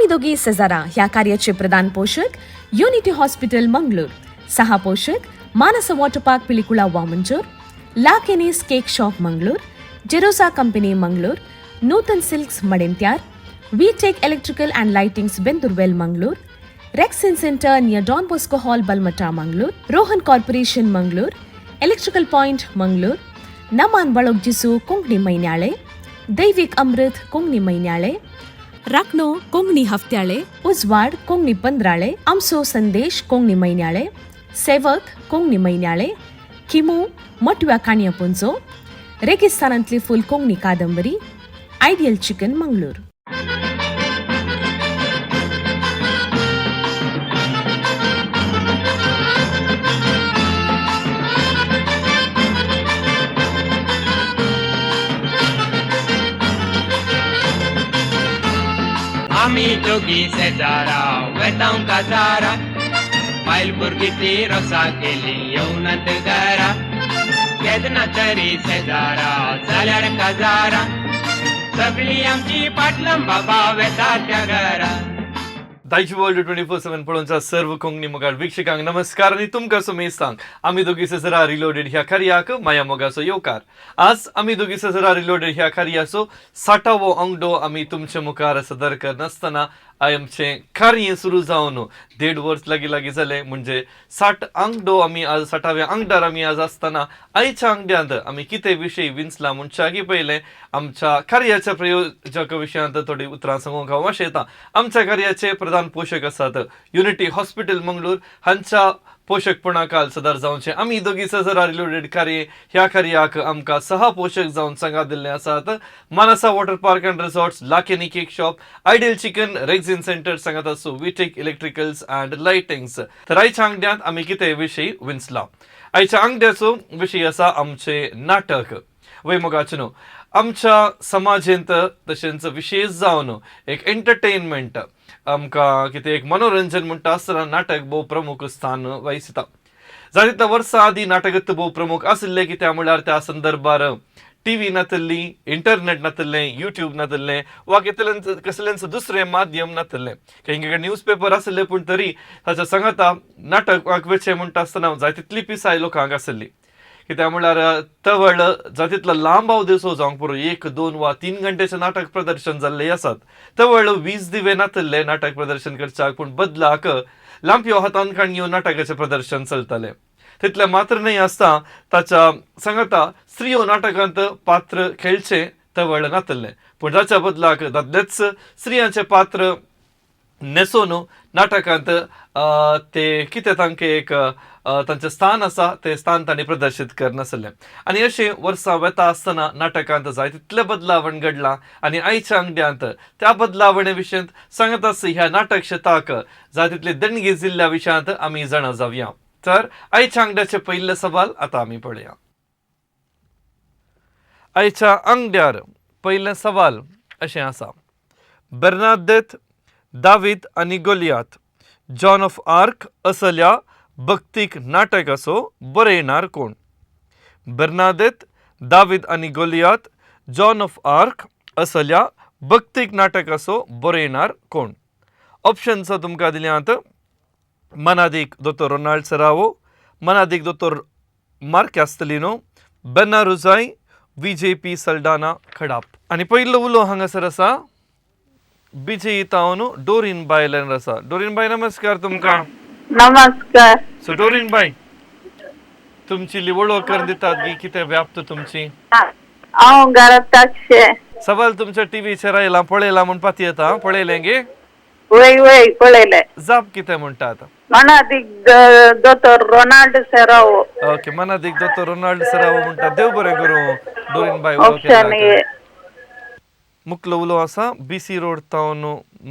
दोगी सेजारा ह्या कार्याचे प्रधान पोशक युनिटी हॉस्पिटल मंगळूर, सहा पोशक Manasa water park Pilikula Vamanjoor, La Kenny's cake shop Mangalore, Jerosa company Mangalore, Nutan silks Madantyar, V Tech electrical and lightings Bendoorwell Mangalore, Rexin centre near Don Bosco hall Balmatta Mangalore, Rohan corporation Mangalore, electrical point Mangalore, Naman Balogjisu Konkani Mainyale, Daivik Amrit Konkani Mainyale, Rakhno Konkani Haftyale, Ujwad Konkani Pandrale, Amso Sandesh Konkani Mainyale, Sevak Konkani Mainyale, Khimu Matव्या काणया पुंजो, रेगिस्तानांतली फूल कोंकणी कादंबरी, ideal chicken Mangalore. आमी दोगी शेजारा वेतांव काजारा, बायल भुरगीं ती रोसा केली येवनात घरा. केन्ना तरी शेजारा जाल्यार काजारा, सगळी आमची पाटलां बाबा वेता त्या घरा. दायज वर्ल्ड 24/7 पळोवच्या सर्व कोंकणी मोगाळ वीक्षकांक नमस्कार आनी तुमकां सुमेस्तांक आमी दोगी सजरा रिलोडेड ह्या कार्याक माया मोगाचो येवकार. आज आमी दोगी सजरा रिलोडेड ह्या कार्याचो 60वो अंगडो आमी तुमचे मुखार सदर करनासतना आमचें कार्य सुरू जावन 1.5 वर्स लागीं लागीं जालें, म्हणजे 60 आंगडो आमी आज 60व्या आंगडार आमी आज आसतना आयच्या आंगड्यांत आमी कितें विशय विंचला म्हणच्या आगी पयलें आमच्या कार्याच्या प्रयोजक विशयांत थोडी उतरां सांगूंक हांव आशेतां. आमच्या कार्याचे प्रधान पोशक आसात युनिटी हॉस्पिटल मंगळूर हांच्या पोशकपणा काल सदर जावचें आमी दोगी सजरा रिलोडेड कार्य ह्या कार्याक आमकां सहा पोशक जावन सांगा दिल्ले आसात Manasa water park and resorts, Lakeni cake shop, ideal chicken, Rexin centre सांगात आसूं विटेक इलेक्ट्रिकल्स अँड लायटिंग्स. तर आयच्या आंगड्यांत आमी कितें विशय विंचला? आयच्या आंगड्याचो विशय आसा आमचें नाटक. वय मोगाचें न्हू, आमच्या समाजेंत तशेंच विशेश जावन एक एंटरटेनमेंट आमकां कितें एक मनोरंजन म्हणटा आसतना नाटक भोव प्रमुख स्थान वहिसता. जाय तितल्या वर्सां आदीं नाटकच भोव प्रमुख आशिल्लें, कित्याक म्हणल्यार त्या संदर्भार टीव्ही नातिल्ली, इंटरनेट नातिल्लें, युट्यूब नातिल्लें वा कितलेंच कसलेंच दुसरें माध्यम नातिल्लें. खंय न्यूज पेपर आशिल्ले, पूण तरी ताच्या सांगाता नाटक वचचें म्हणटा आसतना जाय तितली पिसाय लोकांक आशिल्ली, कित्याक म्हणल्यार तवळ जाय तितलो लांब अवधीचो जावंक पुरो, 1, 2 वा 3 घंटेचें नाटक प्रदर्शन जाल्लें आसात. तवळ वीज दिवे नातिल्ले नाटक प्रदर्शन करच्याक, पूण बदलाक लांपयो हातान काणयो नाटकाचें प्रदर्शन चलतालें. तितलें मात्र न्हय आसता, ताच्या सांगाता स्त्रियो नाटकांत पात्र खेळचें तवळ नातिल्लें, पूण ताच्या बदलाक दादलेच स्त्रियांचें पात्र न्हेसोवन नाटकांत ते कितें तांकां एक तांचें स्थान आसा तें स्थान तांणी प्रदर्शीत करनासलें. आनी अशें वर्सां वेता आसतना नाटकांत जाय तितलें बदलावण घडलां आनी आयच्या आंगड्यांत त्या बदलावणे विशयांत सांगत आसा ह्या नाटक शेताक जाय तितली देणगी दिल्ल्या विशयांत आमी जाणा जावया. तर आयच्या आंगड्याचें पयलें सवाल आतां आमी पळया. आयच्या आंगड्यार पयलें सवाल अशें आसा, बेर्नादेत, दावीद आनी गोलियात, जॉन ऑफ आर्क असल्या भक्तीक नाटकाचो बरयणार कोण? बेर्नादेत, दावीद आनी गोलियात, जॉन ऑफ आर्क असल्या भक्तीक नाटकाचो बरयणार कोण? ऑप्शन्स तुमकां दिल्यात मनादीक दोतोर रोनाल्ड सरावो, मनादीक दोतोर मार्क कॅस्तलिनो, बेन्ना रुजाय, VJP Saldanha Khadap. आनी पयलो उलो हांगासर आसा बीजे तावन डोरीन बाय लायन आसा. डोरीन बाय, नमस्कार तुमकां. नमस्कार. सो डोरीन बाय, तुमची लिवळो करून दितात गी, कितें व्याप्त तुमची? हांव घरांत आशे. सवाल तुमच्या टीव्हीचेर आयला, पळयला म्हूण पाती येता, पळयलें गे? वय वय, पळयलें. जाप कितें म्हणटात? मनादीक दोतोर रोनाल्ड सेरावो. ओके, मनादीक दोतोर रोनाल्ड सरावो म्हणटा. देव बरें करूं डोरीन बाय, उलो ऑप्शन केला. ए. मुकलो उलो आसा बीसी रोड तावन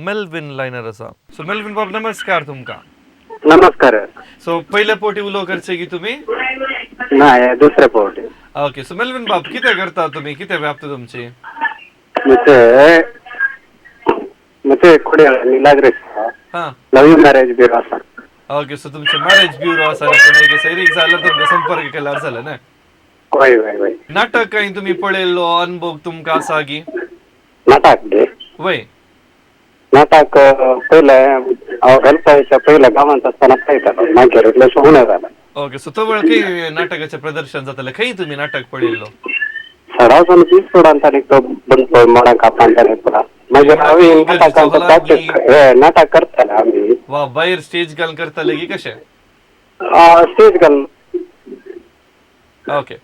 मेल्विन लायनर आसा. सो मेल्विन बाब, नमस्कार तुमकां. नमस्कार. सो पयले पावटी उलो करचे की तुमी? ना, हे दुसरे पावटी. ओके, सो मेल्विन बाब, कितें करता तुमी, कितें व्याप्त तुमची? म्हणजे म्हणजे कोडे निलाग्रेस. हा. लव्ह मॅरेज ब्युरो आसा. ओके, सो तुमचे मॅरेज ब्युरो आसा, कोणाक सैरीक जाल्यार तुमकां संपर्क केल्यार जालें न्हय? वय वय वय. नाटक कांय तुमी पळयल्लो अनुभव तुमकां आसा की? नाटक गे? वय. नाटक पयलें हांव गल्पाच्या पयल्या गांवांत आसतना पळयतालो, मागीर इतलें उणें जालें. ओके, सो तो वेळ खंय नाटकाचें प्रदर्शन जातालें, खंय तुमी नाटक पळयल्लो? सरावसान तिसवडांत आनी तो बंद मोडां कापांत आनी पुरा मागीर हांवें नाटकांत नाटक करताले आमी. वा भायर स्टेज घालून करताले की कशें? स्टेज घालून. ओके,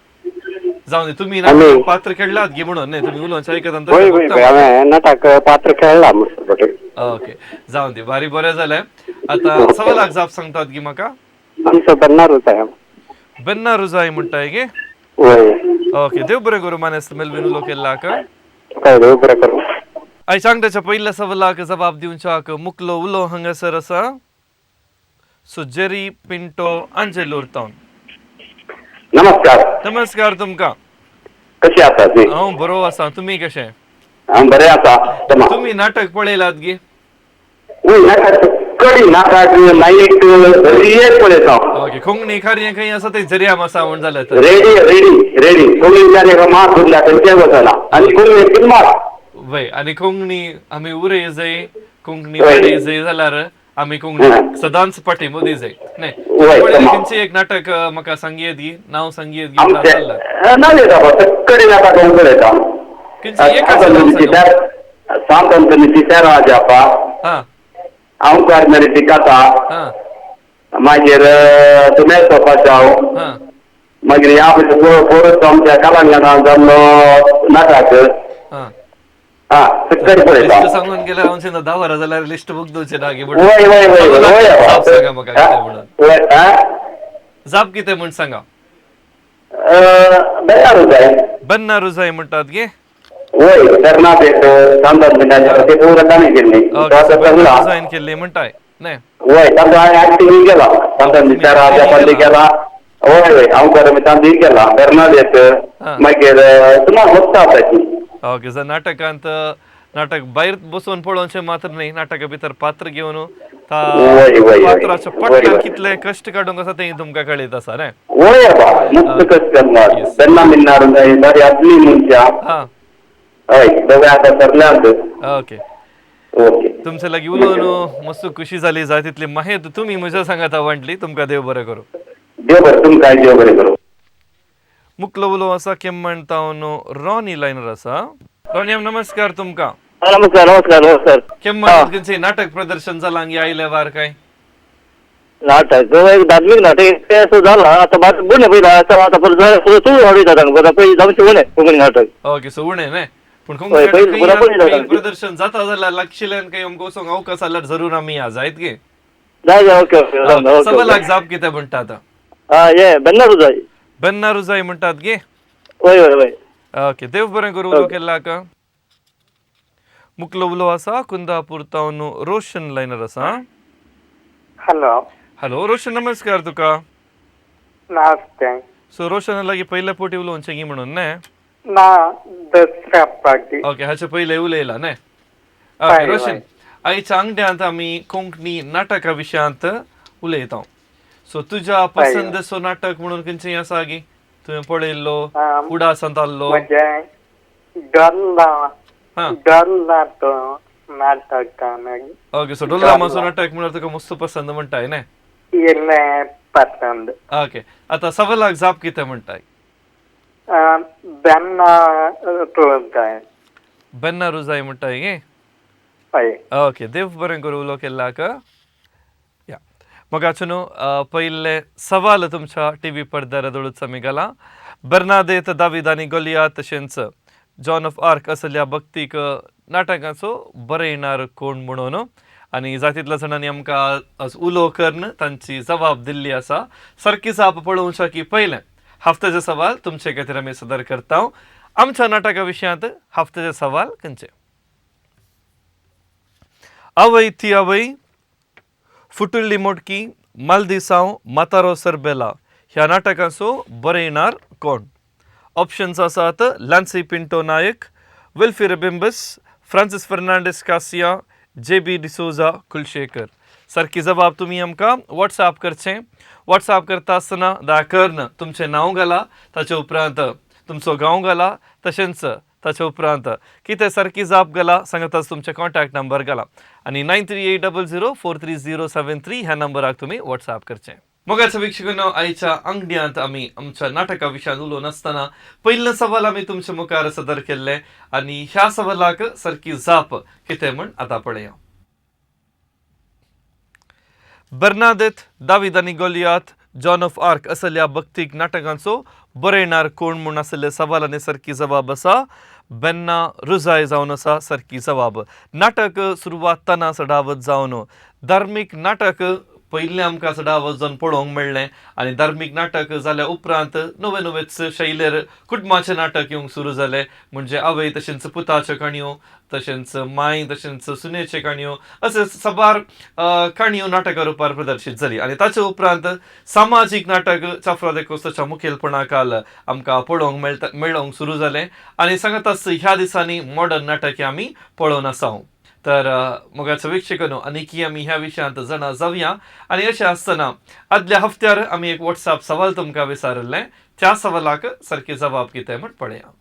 जावं दी. तुमी नाटक पात्र खेळलात गी म्हणून न्ही, तुमी उलोवन आयकता. वय वय, हांवें नाटक पात्र खेळ्ळा मस्त. ओके, जावं दी, बारी बरें जालें. आतां सवालाक जाप सांगतात गी म्हाका? आमचो बेन्नारूच आहे. बेन्नारूजाय म्हणटाय गे? वय. ओके, देव बरें करूं मानेस्त मेलवीन उलो केल्लाक. काय देव बरें करूं. आयज सांगताच्या पयल्या सवालाक जबाब दिवच्याक मुकलो उलो हांगासर आसा सो जेरी पिंटो आंजेलूर तावन. नमस्कार. नमस्कार तुमकां. कशी आसा ती? हांव बरो आसा, तुमी कशें? हांव बरें आसा. तुमी नाटक पळयलात गी? नाटक कडी नाटक नाईट रियल पळयता. ओके, कोंकणी कार्य खंय आसा ते जरिया आसा म्हण जालें तर. रेडी रेडी रेडी कोंकणी कार्य मात उरल्या खंयच्याय वचना आनी कोंकणी फिल्मां. वय, आनी कोंकणी आमी उरय जाय, कोंकणी वाडय जाय जाल्यार आमी कोंकणी सदांच पाटी मोदी जाय न्ही. खंयचें एक नाटक म्हाका सांगयेत गी, नांव सांगयेत गी? नांव येता कडी नाटक हांव पळयता. सांत अंतनीची तेराजापा, अंकार मेरेची कथा, मागीर सुमेर सोपाचाव, मागीर ह्या पोरस आमच्या कलांगणां जाल्लो नाटक. हा, कडी पळयता. सांगून गेल्यार हांव 10 वरां जाल्यार लिस्ट बूक दिवचें ना गी. वय वय वय वय, जाप सांगा म्हाका कितें म्हणून. जाप कितें म्हूण सांगा. बेन्नारूजाय. बेन्नारूजाय म्हणटात गे? वय, बेर्नादेत सांत अंतनीच्या ते पूरा ताणें केल्ली. जॉयन केल्ली म्हणटाय न्ही? वय, तांचो हांवें एक्टिंग केला, सांत अंतनीच्या राजा पल्ली केला. वय वय, हांव कर तांचो केला बेर्नादेत, मागीर सुमार वस्त आसा ती. ओके, जर नाटकांत नाटक भायर बसून पळोवचें मात्र न्ही, नाटका भितर पात्र घेवन पात्राच्या पट्टार कितले कश्ट काडूंक आसा तें तुमकां कळीत आसा न्ही? वय बाबा, मस्त कश्ट करणार तेन्ना मिन्नार बरी आसली मनशां. हय, दोगांय आतां सरल्यांत. ओके ओके, तुमचे लागीं उलोवन मस्त खुशी जाली. जाय तितली माहिती तुमी म्हज्या सांगाता वांटली, तुमकां देव बरें करूं. देव बरें, तुमकां देव बरें करूं. मुकलो उलो आसा केम्मण तावन रॉनी लायनर आसा. रॉनी, नमस्कार तुमकां. नमस्कार नमस्कार नमस्कार. केम्मण खंयचें नाटक प्रदर्शन जालां गी आयले वार काय? नाटक एक धार्मीक नाटक तें असं जालां आतां बुणे पयलीं आतां आतां परत तूं वाडयता तांकां पयलीं जावचें उणें कोंकणी नाटक. ओके, सो उणें न्ही, पूण कोंकणी प्रदर्शन जाता जाल्यार लागशिल्ल्यान खंय आमकां वचोंक अवकाश जाल्यार जरूर आमी या जायत गे. जाय जाय, ओके ओके. सवालाक जाप कितें म्हणटा आतां? हे बेन्नारूजाय. बेन्नारूजाय म्हणटात गे? वय वय वय. ओके, देव बरें करूं उलो केल्लाक. मुकलो उलो आसा कुंदापूर तावन रोशन लायनर आसा. हॅलो. हॅलो रोशन, नमस्कार तुका. नमस्ते. सो रोशन लागीं पयले फावटी उलोवचें गी म्हणून न्ही? ना, दुसऱ्या फावटी. ओके, हाचे पयले उलयला न्ही? ओके रोशन, आयच्या आंगड्यांत आमी कोंकणी नाटका विशयांत उलयता. सो तुज्या पसंदसो नाटक म्हणून खंयचें आसा गी तुवें पळयल्लो उडासांत आसलो? म्हजें डोल्ला, डोल्ला तो नाटक. ओके, सो डोल्ला मासो नाटक म्हणल्यार तुका मस्त पसंद म्हणटाय न्ही? इल्लें पसंद. ओके, आतां सवालाक जाप कितें म्हणटाय? बेन्नारूजाय. बेन्नारूजाय म्हणटाय गे? हय. ओके, देव बरें करूं उलो केल्लाक. या मगाचो न्हू पयले सवाल तुमच्या टी व्ही पडद्यार दळूच आमी घाला. बर्नादेत दावीद आनी गोलिया तशेंच जॉन ऑफ आर्क असल्या भक्तीक नाटकाचो बरयणार कोण म्हणून आनी जातींतल्या जाणांनी आमकां उलो करून तांची जबाब दिल्ली आसा. सारकी जाप पळोवच्या की पयलें हफ्त्याचे सवाल तुमचे खातीर आमी सदर करता. आमच्या नाटका विशयांत हफ्त्याचे सवाल खंयचे? आवय ती आवय, फुटुल्ली मोटकी, मालदिसांव, म्हातारो सरबेला ह्या नाटकाचो बरयणार कोण? ऑप्शन्स आसात Lancy Pinto Naik, Wilfy Rebimbus, Francis Fernandes Cassia, J B D'Souza Kulshekar. सारकी जबाब तुमी आमकां वॉट्सएप करचें. वॉट्सएप करता आसतना दया करून तुमचें नांव घाला, ताचे उपरांत तुमचो गांव घाला, तशेंच ताचे उपरांत कितें सारकी जाप घाला सांगताच तुमचे कॉन्टॅक्ट नंबर घाला आनी 9380043073 ह्या नंबराक तुमी वॉट्सॅप करचें. मोगाच्या वीक्षकांनो, आयच्या अंगड्यांत आमी आमच्या नाटका विशयांत उलोवन आसतना पयलें सवाल आमी तुमच्या मुखार सदर केल्लें आनी ह्या सवालाक सारकी जाप कितें म्हण आतां पळया. बर्नादेत, दावीद आनी गोलियात, जॉन ऑफ आर्क असल्या भक्तीक नाटकांचो बरयणार कोण म्हूण आसले सवाल आनी सारकी जबाब आसा बेन्ना रुजाय जावन आसा सारकी जबाब. नाटक सुरवात सडावत जावन धार्मीक नाटक पयलें आमकां सडावत जावन पळोवंक मेळ्ळें आनी धार्मीक नाटक जाल्या उपरांत नवे नवेच शैलेर कुटुंबाचें नाटक येवंक सुरू जालें. म्हणजे आवय तशेंच पुताच्यो काणयो, तशेंच माय तशेंच सुनेच्यो काणयो, अशें साबार काणयो नाटका रुपार प्रदर्शीत जाली. आनी ताचे उपरांत सामाजीक नाटक चाफ्रा देकोस्ताच्या मुखेलपणा खाल आमकां पळोवंक मेळोवंक सुरू जालें आनी सांगताच ह्या दिसांनी मॉडर्न नाटक आमी पळोवन आसा. तर मोगाचो वीक्षकांनो, आनीकी आमी ह्या विशयांत जाणा जावया. आनी अशें आसतना आदल्या हफ्त्यार आमी एक वॉट्सॅप सवाल तुमकां विचारिल्लें, त्या सवालाक सारकी जबाब कितें म्हण पळया.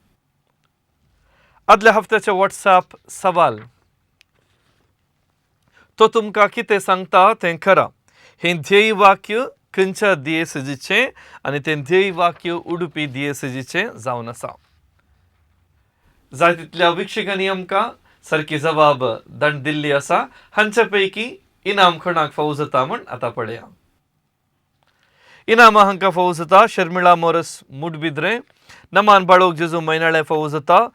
आदल्या हफ्त्याचे वॉट्सॅप सवाल, तो तुमकां कितें सांगता तें खरा, हें ध्येय वाक्य खंयच्या दियेसजीचें आनी तें ध्येय वाक्य उडुपी दियेसजीचें जावन आसा. जाय तितल्या वीक्षकांनी आमकां सारकी जबाब दंड दिल्ली आसा. हांचे पैकी इनाम कोणाक फावो जाता म्हण आतां पळया. इनामां हांकां फावो जाता शर्मिळा मोरस मुडबिद्रे, नमान बाळोक जेजू म्हयनाळे फावो जाता,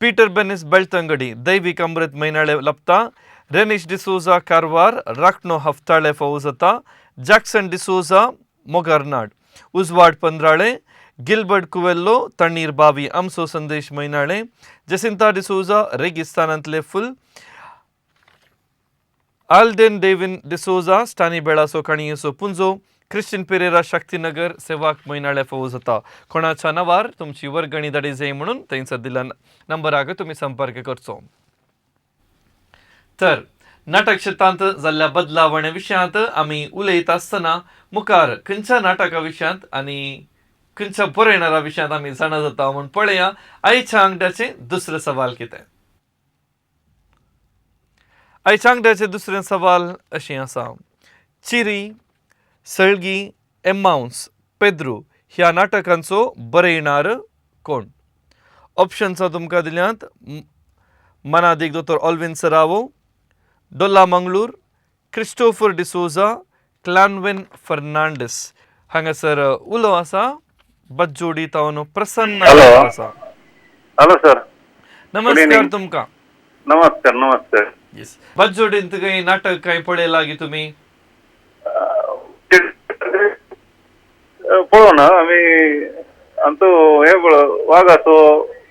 पीटर बेनिस बेळतंगडी दैवीक अमृत म्हयनाळे लपता, रेनिश डिसोजा कारवार राखणो हफ्ताळे फावो जाता, जॅक्सन डिसोजा मोगरनाड उजवाड पंद्राळे, गिलबर्ट कुवेल्लो तण्णीर बावी आमसो संदेश म्हयनाळे, जसिंता डिसोजा रेगिस्तानांतले फुल, आल्डेन डेविन डिसोजा स्टानी बेळासो काणयेचो पुंजो, क्रिश्चन पेरेरा शक्तीनगर सेवाक म्हयनाळे फावो जाता. कोणाच्या नांवार तुमची वर्गणी धाडी जाय म्हणून थंयसर दिल्या नंबराक तुमी संपर्क करचो. तर नाटक क्षेत्रांत जाल्ल्या बदलावणे विशयांत आमी उलयत आसतना मुखार खंयच्या नाटका विशयांत आनी खंयच्या बरयणारा विशयांत आमी जाणा जाता म्हूण पळया. आयच्या आंगड्याचें दुसरें सवाल कितें? आयच्या आंगड्याचें दुसरें सवाल अशें आसा, चिरी, सळगी, एमाउंस, पेद्रू ह्या नाटकांचो बरयणार कोण? ऑप्शन्स तुमकां दिल्यांत मनादीक दोतोर ऑल्विन सरावो, डोल्ला मंगळूर, क्रिस्टोफर डिसोजा, क्लानवेन फर्नांडीस. हांगासर उलो आसा बज्जोडी तावन प्रसन्न आसा. हॅलो सर, नमस्कार तुमकां. नमस्कार नमस्कार. येस, बज्जोडींत काही नाटक काय पळयलां गी तुमी? पळोवना आमी, आमचो हे पळय वागाचो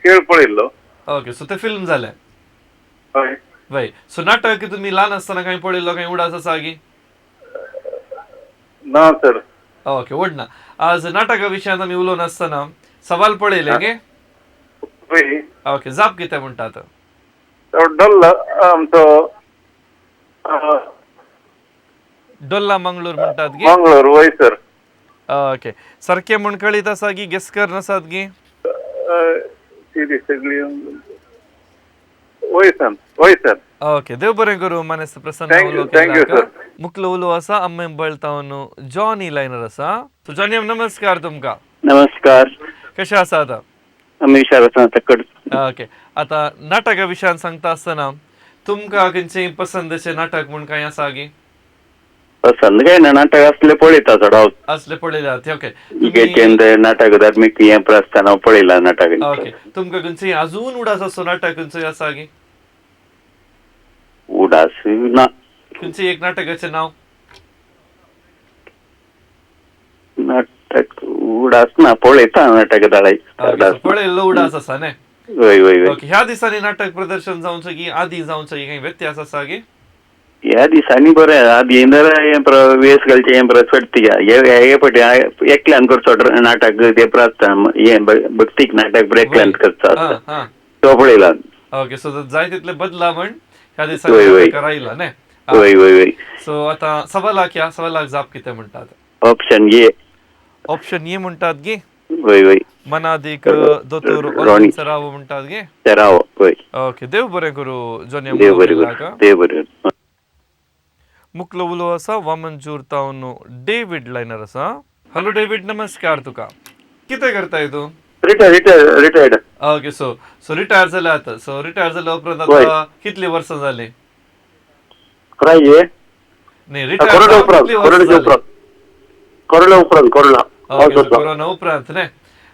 खेळ पळयल्लो. ओके, सो ते फिल्म जालें. हय. वय, सो नाटक तुमी ल्हान आसतना कांय पळयल्लो कांय उडास आसा गी? ना सर. ओके, व्हड ना. आज नाटका विशयांत आमी उलोवन आसतना सवाल पळयलें गे? हय. ओके, जाप कितें म्हणटात? डल्ला आमचो डोल्ला मंगळूर म्हणटात गे? मंगळूर, वय सर. ओके, सारकें म्हूण कळीत आसा गी गेस कर नासात गी? चिरी सगळी, वय सर, वय सर. ओके, देव बरें करूं मानेस्त प्रसन्न. Thank you, उलो thank you, केल्याक. sir. मुखलो उलो आसा आम्मे बळतावन जॉनी लायनर आसा. सो जॉनी, नमस्कार तुमकां. नमस्कार. कशें आसा आतां? आमी हुशार आसा तकड. ओके, आतां नाटका विशयान सांगता आसतना तुमकां खंयचें पसंदचें नाटक म्हूण कांय आसा गी? पसंद काय ना, नाटक असले पळयता चड. असले पळयल्यात, ओके. इगेचें नाटक धार्मीक हें प्रस्थान हांव पळयलां नाटक. ओके, तुमकां खंयचें अजून उडास असो नाटक खंयचें आसा गी? उडास ना. खंयचें एक नाटकाचें नांव? नाटक उडास ना, पळयता नाटक दाळाय. पळयल्लो उडास आसा न्ही? वय वय वय. ओके, ह्या दिसांनी नाटक प्रदर्शन जावचें की आदी जावचें की काही व्यत्यास आसा गी? ह्या दिसांनी बरें, आदी हें वेस घालचें हें चडटी हे पटी एकल्यान करचो नाटक तें प्रस्थान हें भक्तीक नाटक एकल्यान करचो आसता तो पळयला. ओके, सो जाय तितले बदला म्हण ह्या वय, दिसांनी वय. करायला न्ही? वय वय वय. सो आतां सवालाक ह्या सवालाक जाप कितें म्हणटात? Option A. ऑप्शन ए म्हणटात गी? वय वय. मनादीक दोतोर ऑल्विन सरावो म्हणटात गे. सेरावो हय. ओके, देव बरें करूं जॉनी. देव बरें करूं, देव बरें करूं. मुकलो उलो आसा वामनजूर तावन डेवीड लायनर आसा. हॅलो डेवीड, नमस्कार. तुका कितें करताय तूं? Retired retired retired. Okay, so so retire जाले आतां. सो रिटायर जाल्या उपरांत आतां कितली वर्सां जाली? खराय हे. न्ही, रिटायर कोरोना जावन उपरांत. कितली वर्सां कोरोनाच्या जाली? उपरांत, कोरोना उपरांत, कोरोना. ओके, सो कोरोना उपरांत न्ही.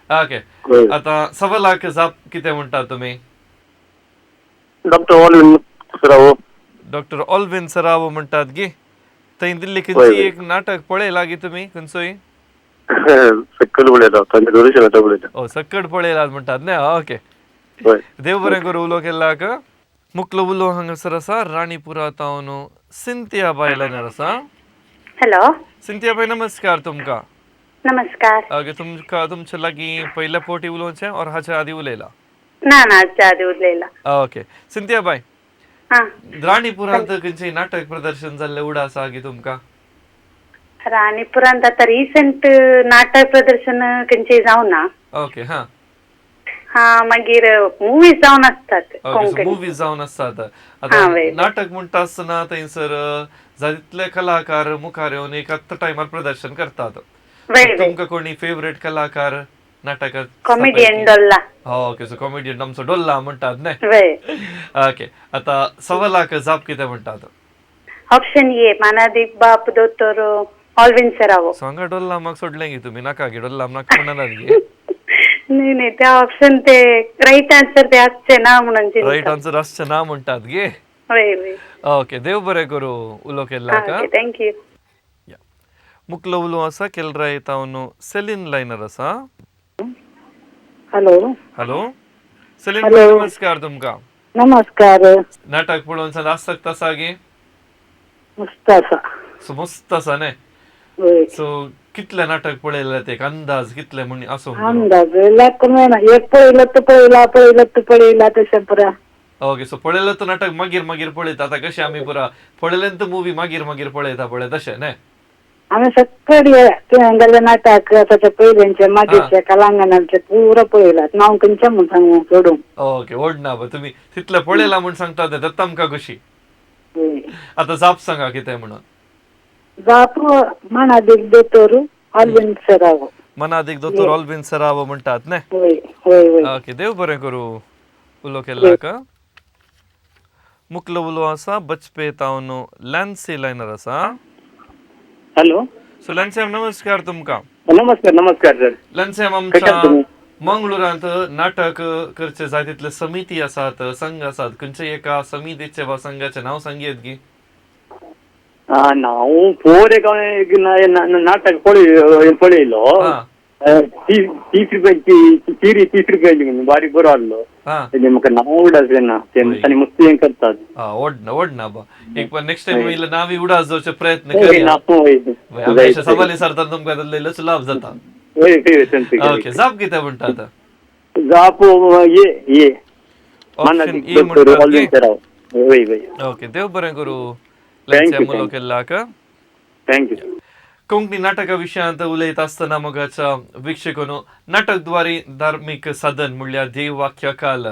ओके. हय. आतां 1.25 लाख जाप कितें म्हणटा तुमी? डॉक्टर ऑलविन सरावो. डॉक्टर ऑल्विन सरावो म्हणटात गी. थंय दिल्ली हय, खंयची हय. एक नाटक पळयलां गी तुमी खंयचोय? सकयल उलयता, तांचे दोरीश उलयता. ओ, सक्कड पळयलात म्हणटात न्ही. ओके. हय. देव बरें करूं उलो केल्लाक. मुकलो उलो हांगासर आसा राणीपुरा तावन सिंतिया बाय लायनार आसा. हॅलो. सिंतिया बाय, नमस्कार तुमकां. नमस्कार. ओके, तुमकां तुमच्या लागीं पयल्या फावटी उलोवचें और हाच्या आदी उलयला? ना ना, हाच्या आदी उलयला. ओके, सिंतिया बाय. हा. राणीपुरांत खंयचें नाटक प्रदर्शन जाल्लें उडा आसा गी तुमकां? राणीपुरांत आता रिसंट नाटक प्रदर्शन खंयचें जावना. ओके, हा. हा, मागीर मुवीज जावन आसतात. Okay, so Konkani. मुवीज जावन आसतात. हा, आतां वय. नाटक म्हणटा आसतना थंयसर जाय तितले कलाकार मुखार येवन एकाच टायमार प्रदर्शन करतात. वय वय. तुमकां कोणी फेवरेट कलाकार नाटकात? कॉमेडियन डोल्ला. ओके, सो कॉमेडियन आमचो डोल्ला म्हणटात न्ही. वय. ओके, आतां 1.25 लाख जाप कितें म्हणटात? ऑप्शन ए, मानादीक बाप दोतोर ऑल्विन सरावो. सो हांगा डोल्ला म्हाका सोडलें गी तुमी? नाका गी, डोल्ला नाका म्हणनात गी? न्ही न्ही, त्या ऑप्शन ते राईट आन्सर ते आसचे ना म्हणून राईट चिंता. आन्सर आसचें ना म्हणटात गे. वय वय. ओके, देव बरें करूं उलो केल्लाक. Okay, thank you. मुकलो उलो आसा केलराय तावन सेलीन लायनर आसा. हॅलो. Hello Celine. हॅलो. नमस्कार तुमकां. नमस्कार. नाटक पळोवन सांग आसक्त आसा गे? मस्त आसा. सो मस्त आसा न्ही. वय. सो कितले नाटक पळयले ते एक अंदाज कितले म्हण आसूंक पुरो? अंदाज लाख मेळना, एक पळयलं तर पळयला, पळयलं तर पळयला, तशें पुरा. ओके, सो पळयलो तो नाटक मागीर मागीर पळयता. आतां कशें आमी पुरा पळयलें तर मुवी मागीर मागीर पळयता पळय, तशें न्ही. आमी सगळे तुवें नाटक आतां पयलेंचे, मागीरचे कलांगणाचे पुरो पळयला. नांव खंयचें म्हूण सांगू सोडून. ओके, ओडना बा तुमी तितले पळयला म्हूण सांगता ते दत्ता आमकां खुशी. वय. आतां जाप सांगा कितें म्हणून. जाप मानादीक दोतोर ऑल्विन सरावो. मनादीक दोतोर ऑल्विन सरावो म्हणटात न्ही. वय वय वय. ओके, देव बरें करूं उलो केल्लाक. मुकलो उलो आसा बचपे तावन लॅन्सी लायनर आसा. हॅलो. सो लॅन्सी, नमस्कार तुमकां. नमस्कार, नमस्कार सर. लॅन्सी, कशे आमच्या आहात तुमी? मंगळुरांत नाटक करचे जाय तितले समिती आसात, संघ आसात. खंयच्या एका समितीचे वा संघाचे नांव सांगयेत गी? नांव पोर एक हांवें एक नाटक पळयलो. 30 रुपयाची चिरी, 30 रुपयाची म्हणून बारीक बरो आहलो. तेजें म्हाका नांव उडास ना ते. वय. तांणी मस्त हें करतात. हा, ओडना ओडना बा. एक नेक्स्ट टायम येयल्यार नांव उडास जावचे प्रयत्न हय. करया. नांव हय. वय, आमी अशें सवाल विचारतात तुमकां, तातूंतलो लाभ जाता. हय हय. ओके, जाप कितें म्हणटा आतां? जाप ये ये. ऑप्शन ए म्हणटात गी. हय हय. ओके, देव बरें करूं. Thank you, उलो thank you. केल्लाक. Thank you. Konkani नाटका विशयांत उलयत आसतना मोगाच्या वीक्षकांनो, नाटकद्वारे धार्मीक साधन म्हणल्यार ध्येयवाक्य काल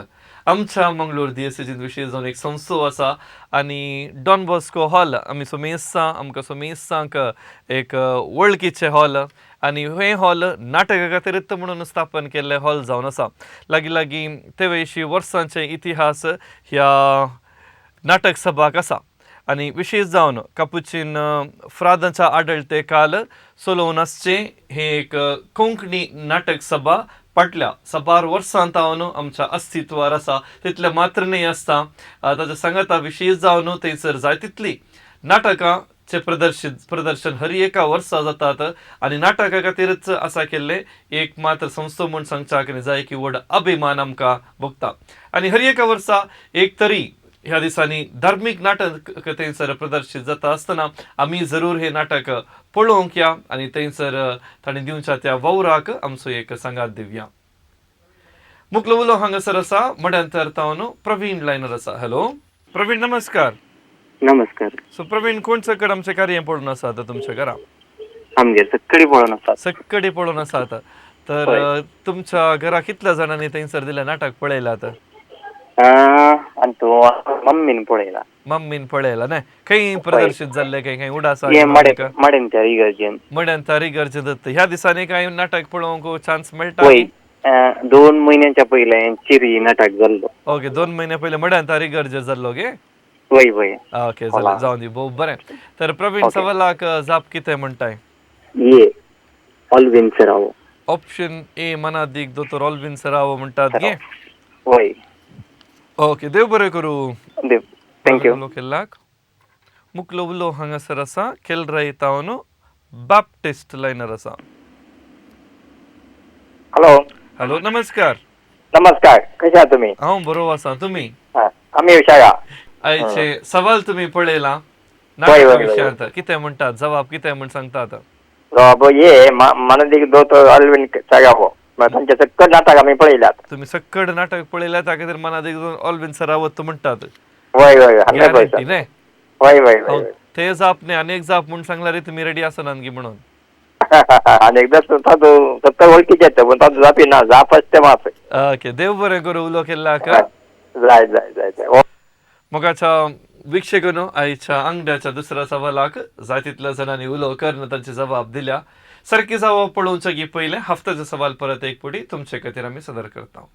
आमच्या मंगळूर दियसीजीन विशेश जावन एक संस्थो आसा आनी डॉन बॉस्को हॉल आमी सोमेस्तां आमकां सोमेस्तांक एक वळखीचें हॉल आनी हें हॉल नाटका खातीरच म्हणून स्थापन केल्लें हॉल जावन आसा. लागीं लागीं 83 वर्सांचे इतिहास ह्या नाटक सभाक आसा आनी विशेश जावन कापुचीन फ्रादांच्या आडळते काल चलोवन आसचें हें एक कोंकणी नाटक सभा फाटल्या साबार वर्सां तावन आमच्या अस्तित्वार आसा. तितलें मात्र न्हय आसता, ताच्या सांगाता विशेश जावन थंयसर जाय तितली नाटकां चे प्रदर्शन हर एका वर्सा जातात आनी नाटका खातीरच आसा केल्लें एक मात्र संस्था म्हूण सांगच्याक जाय की व्हड अभिमान आमकां भोगता आनी हर एका वर्सा एक तरी ह्या दिसांनी धार्मीक नाटक थंयसर प्रदर्शीत जाता आसतना आमी जरूर हें नाटक पळोवंक या आनी थंयसर तांणी दिवच्या त्या वावराक आमचो एक सांगात दिवया. मुकलो उलो हांगासर आसा मड्यांतर तावन प्रवीण लायनर आसा. हॅलो प्रवीण, नमस्कार. नमस्कार. सो प्रवीण, कोण सकड आमचें कार्य पळोवन आसा आतां तुमच्या घरा? आमगेर सक्कडी पळोवन आसात. सक्कडी पळोवन आसात. तर तुमच्या घरा कितल्या जाणांनी थंयसर दिलें नाटक पळयलां तर? आनी तूं मम्मीन पळयला. मम्मीन पळयला न्ही? खंय प्रदर्शीत जाल्लें? खंय खंय उडास? हें मडेन त्या इगर्जेन. मड्यान त्या इगर्जेन. ह्या दिसांनी कांय नाटक पळोवंक चान्स मेळटा? वय, 2 म्हयन्यांच्या पयलें चिरी नाटक जाल्लो. ओके, 2 म्हयन्या पयलें मड्यान तारी गरजे जाल्लो गे? वय वय. ओके, जालें, जावन दी, भोव बरें. तर प्रवीण सवालाक जाप कितें म्हणटाय? ये ऑलविन सरावो. ऑप्शन ए मनादीक दोतोर ऑलविन सरावो म्हणटात गे? वय. ओके, देव बरें करूं. देव, thank you. उलो केल्लाक मुकलो उलो हांगासर आसा केलराय तावन बाप्टिस्ट लायनर आसा. हॅलो. हॅलो, नमस्कार. नमस्कार, कशे आहात तुमी? हांव बरो आसा, तुमी? आमी हुशार. आयचे सवाल तुमी पळयला नाटका विशयांत, कितें म्हणटात जवाब कितें म्हण सांगतात? जवाब ये मनादीक दोतोर ऑलविन सरावो. तांचे सक्कड नाटक आमी पळयल्यात. तुमी सक्कड नाटक पळयल्यात, ताका खातीर मनादीक ऑलविन सरावो म्हणटात. वय वय, 100%. न्ही? वय वय वय. ते जाप न्ही, आनी एक जाप म्हूण सांगल्यार तुमी रेडी आसनात गी म्हणून. आनी एकदां तातूं सक्कड वळखीचे येता पूण तातूं जापी ना, जाप आसता मात. ओके, देव बरें करूं उलो केल्लाक. जाय जाय जाय जाय. मोगाच्या वीक्षकांनो, आयच्या आंगड्याच्या दुसऱ्या सवालाक जाय तितल्या जाणांनी उलो करून तांची जबाब दिल्या. सारकी जबाब पळोवच्या की पयलें हफ्त्याचो सवाल परत एक पुडी तुमचे खातीर आमी सदर करता.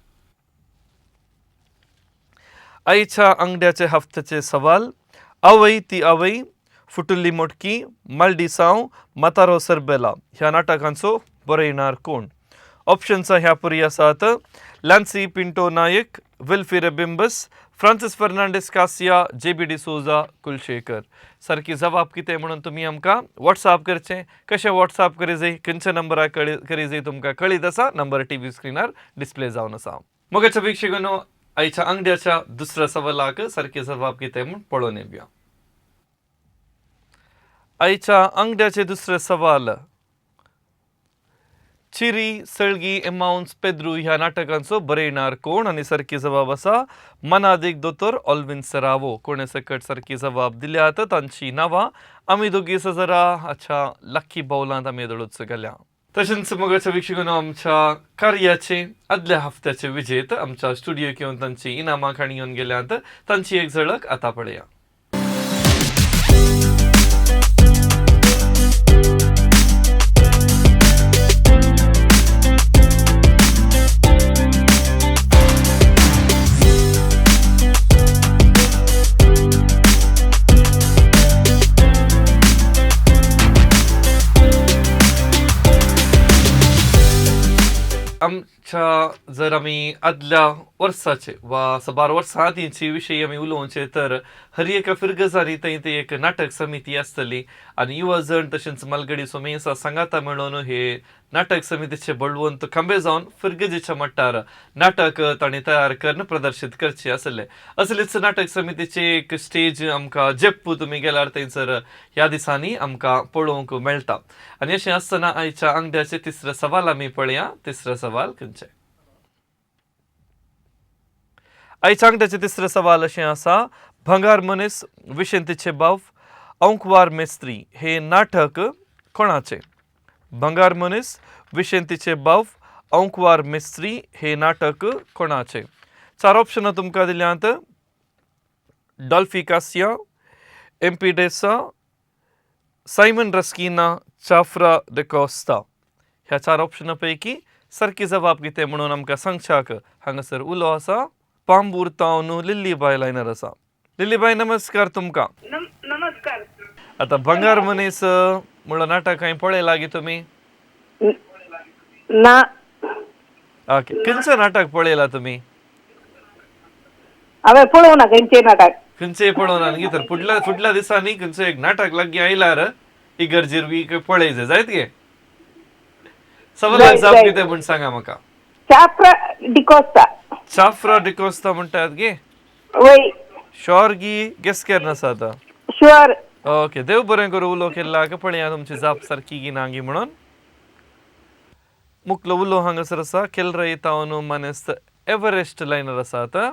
आयच्या आंगड्याचे हफ्त्याचे सवाल: आवय ती आवय, फुटुल्ली मोटकी, मालडिसांव, म्हातारो सरबेला ह्या नाटकांचो बरयणार कोण? ऑप्शन्स ह्या पुरी आसात: Lancy Pinto Naik, Wilfy Rebimbus, Francis Fernandes Cassia, J B D'Souza, Kulshekar. सारकी जबाब कितें म्हणून तुमी आमकां वॉट्सएप करचें. कशें वॉट्सएप करी जाय, खंयच्या नंबरार करी जाय तुमकां कळीत आसा. नंबर टी व्ही स्क्रिनार डिस्प्ले जावन आसा. मोगाच्या वीक्षकांनो, आयच्या आंगड्याच्या दुसऱ्या सवालाक सारकी जबाब कितें म्हूण पळोवन येवया. आयच्या आंगड्याचे दुसरे सवाल: चिरी, सळगी, एमाउन्स, पेद्रू ह्या नाटकांचो बरयणार कोण? आनी सारकी जबाब आसा मनादीक दोतोर ऑलविन सरावो. कोणे सकट सारकी जबाब दिल्यात तांची नांवां आमी दोगी सजरा अच्छा लक्की बावलांत आमी येदोळूच घाल्या. तशेंच मोगाच्या वीक्षकांनो, आमच्या कार्याचे आदल्या हफ्त्याचे विजेत आमच्या स्टुडियोक येवन तांची इनामां खाणी येवन गेल्यांत, तांची एक झळक आतां पळया. आमच्या जर आमी आदल्या वर्साचे वा साबार वर्सां आदींचे विशयी आमी उलोवचे तर हर एका फिरगजारी थंय ते एक नाटक समिती आसतली आनी युवा जण तशेंच मालगडी सोमेसा सांगाता मेळोवन हे नाटक समितीचे बळवंत खांबे जावन फिरगजेच्या मट्टार नाटक तांणी तयार करून प्रदर्शीत करचे आसले. असलीच नाटक समितीचे एक स्टेज आमकां जेप्पू तुमी गेल्यार थंयसर ह्या दिसांनी आमकां पळोवंक मेळटा. आनी अशें आसतना आयच्या आंगड्याचे तिसरें सवाल आमी पळया. तिसरें सवाल खंयचें? आयच्या आंगड्याचें तिसरें सवाल अशें आसा: भंगार मनीस, विशेंतीचे बाव, अंकवार मेस्त्री हे नाटक कोणाचें? भंगार मनीस, विशेंतीचे बाव, अंकवार मेस्त्री हे नाटक कोणाचें? चार ऑप्शनां तुमकां दिल्यांत: Dolphy Cassia, M P D'Sa, Simon Rasquinha, Chafra D'Costa. ह्या चार ऑप्शनां पैकी सारकी जबाब कितें म्हणून आमकां सांगच्याक हांगासर उलो आसा पांबूर तावन लिल्लीबाय लायनर आसा. लिल्लीबाय, नमस्कार तुमकां. नमस्कार. आतां भंगार मनीस म्हणलो नाटक हांवें पळयलां गी तुमी? ना. ओके, खंयचें नाटक पळयलां तुमी? हांवें पळोवना खंयचें नाटक. खंयचें पळोवना न्ही? तर फुडल्या फुडल्या दिसांनी खंयचें एक नाटक लागीं आयल्यार इगर्जेर बी पळय जायत गे. सवालाक जाप कितें म्हूण सांगा म्हाका. चाफ्रा डिकोस्ता. चाफ्रा डिकोस्ता म्हणटात गे? वय. शुअर गी गेस केन्ना आसा आतां? शुअर. ओके, देव बरें करूं. उलो केल्लाक पळया तुमची जाप सारकी गी ना गी म्हणून. मुकलो उलो हांगासर आसा केलराय तावन मानेस्त एव्हरेस्ट लायनर आसा आतां.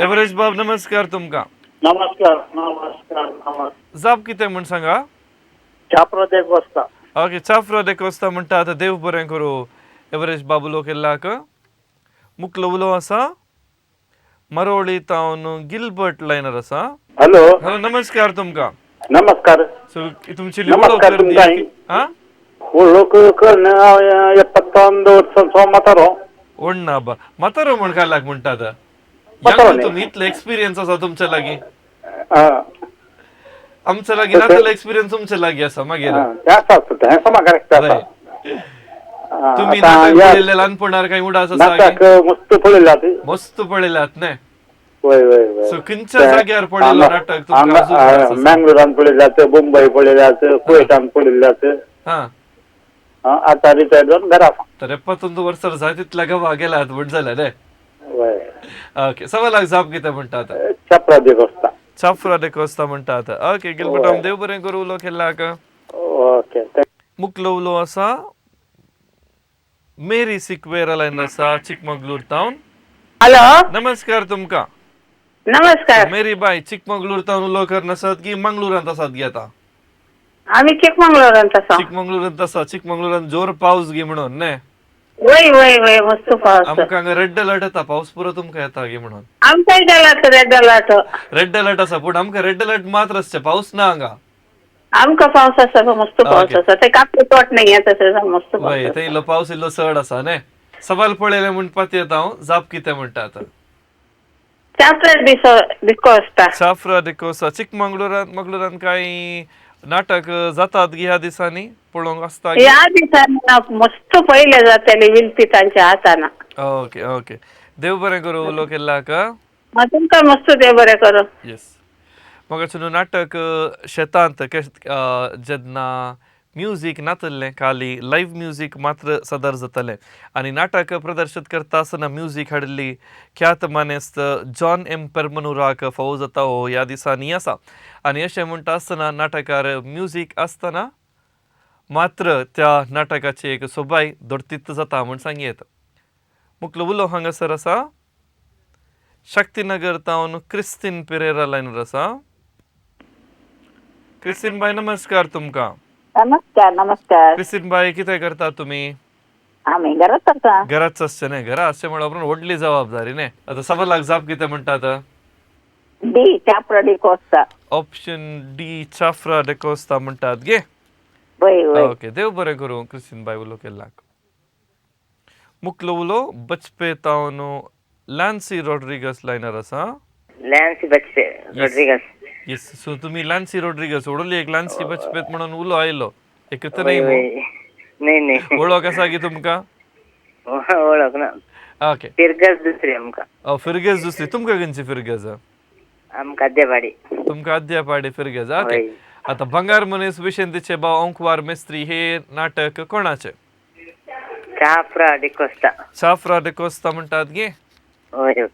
एव्हरेस्ट बाब, नमस्कार तुमकां. नमस्कार नमस्कार नमस्कार. जाप कितें म्हूण सांगा. चाफ्रा देकोस्ता. ओके, चाफ्रा देकोस्ता म्हणटा. आतां देव बरें करूं. एवरेस्ट बाबुलो केल्लाक. मुकलो उलो आसा मरोळी तावन गिलबर्ट लायनर आसा. हॅलो. हॅलो, नमस्कार तुमकां. नमस्कार. सो तुमची नमस्कार तुमकां. हा ओळख कर्ण 71 वर्सांचो म्हातारो. ओडना बा म्हातारो म्हण काडलाक म्हणटा आतां. म्हातारो न्ही. तुमी इतलो एक्सपिरियन्स आसा तुमच्या लागीं. आं. आमच्या लागीं नातलो एक्सपिरियन्स तुमच्या लागीं आसा मागीर. तें आसा, तें समा करेक्ट आसा. तुमी नाटक पळयल्ले ल्हानपणार काय उडास आसा? नाटक मस्त पळयल्यात. मस्त पळयल्यात न्ही. वय वय वय. सो खंयच्या जाग्यार पळयलो नाटक तुमकां? मँगलोरान पळयल्यात, मुंबय पळयल्यात, कुवेटान पळयल्यात. आतां रिटायर्ड जावन घरा आसा. तर 71 वर्सां जाय तितल्या गांवा गेलात म्हण जालें रे. वय. ओके, सवालाक जाप कितें म्हणटा आतां? चाफ्रा दे कोस्ता. चाफ्रा दे कोस्ता म्हणटा आतां. ओके गिलबर्ट, देव बरें करूं उलो केल्लाक. ओके. मुकलो उलो आसा मेरी सिक्वेरा लायन आसा चिकमगलूर टावन. हॅलो. नमस्कार तुमकां. नमस्कार. मेरी बाय, चिकमगलूर टावन उलो कर आसात की मंगळुरांत आसात गी आतां? आमी चिकमंगळूरांत आसा. चिकमंगळुरांत आसा. चिकमंगळुरांत जोर पावस गी म्हणून न्ही? वय वय वय, मस्त पावस. आमकां हांगा रेड अलर्ट येता, पावस पुरो तुमकां येता गी म्हणून. आमकांय जाला रेड अलर्ट. रेड अलर्ट आसा पूण आमकां रेड अलर्ट मात्र आसचे, पावस ना हांगा. आमकां पावस आसा, मस्त पावस आसा. ते कापले तोट नाही तशें मस्त वय, थंय इल्लो पावस इल्लो चड आसा न्ही. सवाल पळयलें म्हण पातयेता हांव, जाप कितें म्हणटा आतां? चाफ्रा डिकोस्ता. चाफ्रा डिकोस्ता. चिकमंगळुरांत मंगळुरांत कांय नाटक जातात गी ह्या दिसांनी पळोवंक आसता? ह्या दिसांनी मस्त पळयले जातले विलपी तांच्या हातान. ओके ओके, देव बरें करूं उलो केल्लाक. तुमकां मस्त देव बरें करूं. येस. म्हाका न्हू नाटक शेतांत जेन्ना म्युजीक नातल्लें, खाली लायव्ह म्युजीक मात्र सदर जातालें आनी नाटक प्रदर्शीत करता आसतना म्युजीक हाडिल्ली ख्यात मानेस्त जॉन एम पेरमनुराक फावो जाता हो ह्या दिसांनी आसा. आनी अशें म्हणटा आसतना नाटकार म्युजीक आसतना मात्र त्या नाटकाची एक सोबाय दोडतीत जाता म्हूण सांगयेत. मुकलो उलो हांगासर आसा शक्तीनगर तावन क्रिस्तीन पिरेरा लायनर आसा. क्रिस्तीन बाय, नमस्कार तुमकां. नमस्कार. नमस्कार. क्रिस्तीन बाय, कितें करता तुमी? आमी घरात आसा. घराच आसचें न्ही? घरा आसचें म्हणल्यार उपरांत व्हडली जबाबदारी न्ही. आतां सवालाक जाप कितें म्हणटा आतां? D, Chafra D'Costa. Option D, Chafra D'Costa म्हणटात गे. वय वय. ओके, देव बरें करूं क्रिस्तीन बाय उलो केल्लाक. मुकलो उलो बचपे तावन लॅन्सी रॉड्रिगस लायनर आसा. लॅन्सी बचपे रॉड्रिगस. येस. सो तुमी लॅन्सी रॉड्रिगस व्हडली एक लॅन्सी बचपेत म्हणून उलो आयलो एक तर न्ही? न्ही न्ही. वळख आसा की तुमकां? वळख ना. ओके. फिरगज दुसरी आमकां. फिरगज दुसरी. तुमकां खंयची फिरगज? आमकां आद्यापाडी. तुमकां आद्यापाडी फिरगज. ओके. आतां भंगार मनीस विशेंतीचे भाव अंकवार मेस्त्री हे नाटक कोणाचें? चाफ्रा डिकोस्ता. चाफ्रा डिकोस्ता म्हणटात गे? हय.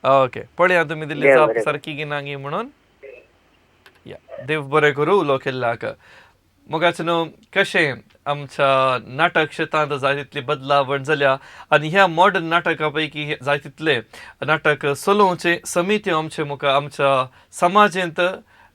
ओके, पळया तुमी दिल्ली जाप सारकी की ना गी म्हणून. या, देव बरें करूं उलो केल्लाक. मोगाचे न्हू, कशें आमच्या नाटक क्षेत्रांत जाय तितली बदलावण जाल्या आनी ह्या मॉडर्न नाटका पैकी जाय तितले नाटक चलोवचे समित्यो आमचे मुखार आमच्या समाजेंत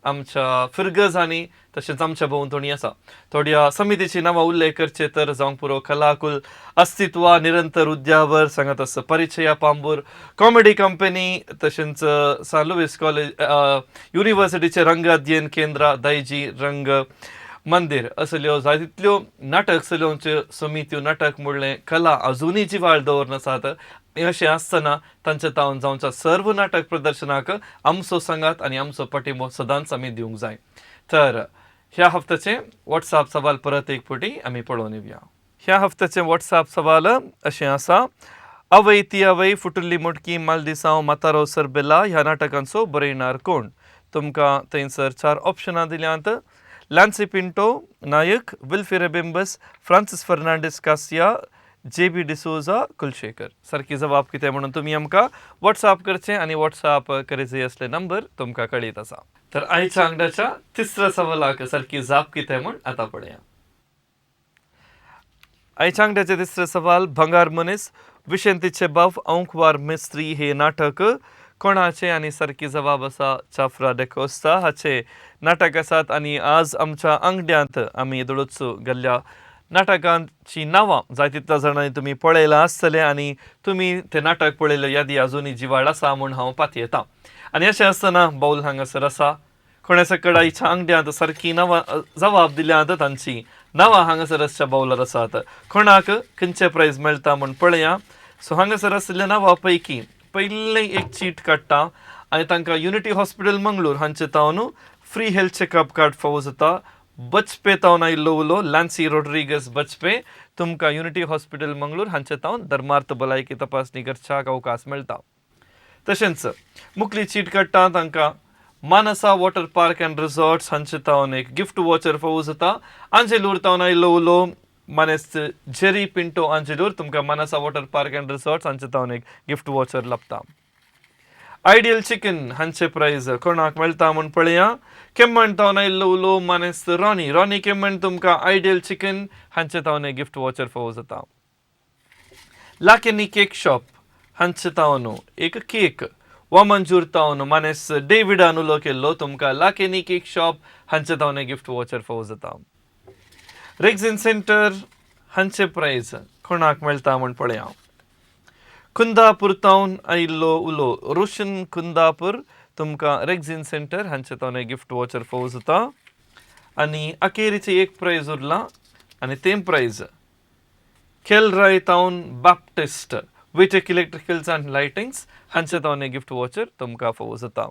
आमच्या फिरगजांनी तशेंच आमच्या भोंवतणी आसा. थोड्या समितीची नांवां उल्लेख करचे तर जावंक पुरो कलाकुल, अस्तित्व, निरंतर उद्यावर, सांगत आसा परिचया पांबूर, कॉमेडी कंपनी, तशेंच सान लुईस कॉलेज युनिवर्सिटीचे रंग अध्ययन केंद्र, दायजी रंग मंदिर असल्यो जाय तितल्यो नाटक चलोवच्यो समित्यो नाटक म्हणलें कला अजुनूय जिवाळ दवरून आसात. अशें आसतना तांच्या तावन जावच्या सर्व नाटक प्रदर्शनाक आमचो सांगात आनी आमचो पाठिंबो सदांच आमी दिवंक जाय. तर ह्या हफ्त्याचें वॉट्सॅप सवाल परत एक फावटी आमी पळोवन येवया. ह्या हफ्त्याचें वॉट्सॅप सवाल अशें आसा. आवय ती आवय, फुटुल्ली मोटकी, मालदिसांव, म्हातारो सरबेला ह्या नाटकांचो बरयणार कोण? तुमकां थंयसर 4 ऑप्शनां दिल्यांत. Lancy Pinto Naik, Wilfy Rebimbus, Francis Fernandes कासिया, जे बी डिसोजा कुलशेखर. सारकी जबाब कितें म्हणून तुमी आमकां वॉट्सॅप करचें आनी वॉट्सॅप करीत असले नंबर तुमकां कळीत आसा. तर आयच्या आंगडाच्या तिसऱ्या सवालाक सारकी जाप कितें म्हूण आतां पळया. आयच्या आंगड्याचे तिसरे सवाल, भंगार मनीस विशेंतीचे बाव अंकवार मिस्त्री हे नाटक कोणाचे आनी सारकी जबाब आसा चाफ्रा डेकोस्ता हाचे नाटक आसात. आनी आज आमच्या आंगड्यांत आमी येदोळच गेल्ल्या नाटकांची नांवां जाय तितल्या जाणांनी तुमी पळयलां आसतलें आनी तुमी तें नाटक पळयलें यादी अजुनूय जिवाळ आसा म्हूण हांव पातयेतां. आनी अशें आसतना बावल हांगासर आसा, कोणा सकड आयच्या आंगड्यांत सारकी नांवां जबाब दिल्यांत तांची नांवां हांगासर आसच्या बावलार आसात. कोणाक खंयचें प्रायज मेळटा म्हूण पळया. सो हांगासर आशिल्ल्या नांवां पैकी पयलें एक चीट काडटा आनी तांकां युनिटी हॉस्पिटल मंगळूर हांचे तावन फ्री हेल्थ चॅकअप कार्ड फावो जाता. बचपे तावन आयिल्लो उलो लॅन्सी रोड्रिगस बचपे, तुमकां युनिटी हॉस्पिटल मंगळूर हांचे तावन धर्मार्थ भलायकी तपासणी करच्याक अवकाश मेळटा. तशेंच मुखली चीट काडटा तांकां Manasa water park and resorts हांचे तावन एक गिफ्ट वॉचर फावो जाता. आंजेलूर तावन आयिल्लो उलो मानेस्त जेरी पिंटो आंजेलूर, तुमकां Manasa water park and resorts हांचे तावन एक गिफ्ट वॉचर लाबता. आयडियल चिकन हांचे प्रायज कोणाक मेळटा म्हूण पळया. केम्मण तावन आयिल्लो उलो मानेस्त रॉनी, रॉनी केम्मण, तुमकां आयडियल चिकन हांचे तावन एक गिफ्ट वॉचर फावो जाता. लाकेनी केक शॉप हांचे तावन एक केक, वामंजूर तावन मानेस डेविडान उलो केल्लो, तुमकां लाकेनी केक शॉप हांचे तावन एक गिफ्ट वॉचर फावो जाता. रेग्झिन सेंटर हांचे प्रायज कोणाक मेळटा म्हूण पळया. कुंदापूर तावन आयिल्लो उलो रोशन कुंदापूर, तुमकां रेग्झिन सेंटर हांचे तावन एक गिफ्ट वॉचर फावो जाता. आनी अखेरीचें एक प्रायज उरलां आनी तें प्रायज केलराय तावन बाप्टिस्ट विटेक इलेक्ट्रिकल्स आनी लायटिंग्स हांचे तावन एक गिफ्ट वॉचर तुमकां फावो जाता.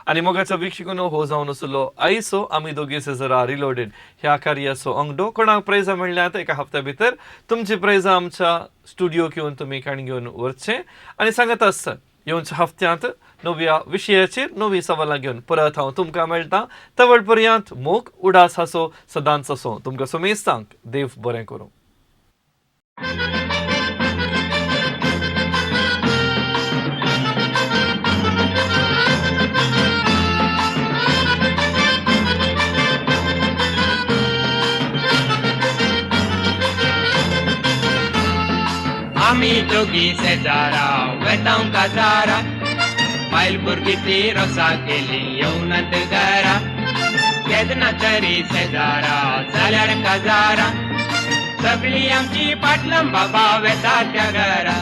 आनी मोगाचो वीक्षकून हो जावन आसलो आयचो आमी दोगी सेजरा रिलोडेड ह्या कार्याचो अंगडो. कोणाक प्रायजां मेळ्ळ्यात एका हप्त्या भितर तुमची प्रायजां आमच्या स्टुडियोक येवन तुमी काण घेवन व्हरचें आनी सांगत आसता येवच्या हप्त्यांत नव्या विशयाचेर नवी सवालां घेवन परत हांव तुमकां मेळटा. तवळ पर्यंत मोग उडास हासो सदांच असो. तुमकां सुमेस्तांक देव बरें करूं. आमी दोगी शेजारा वेतांव काजारा, बायल भुरगीं ती रोसा केली येवनात घरा, केन्ना तरी शेजारा जाल्यार काजारा, सगळीं आमची पाटलां बाबा वेता त्या घरा.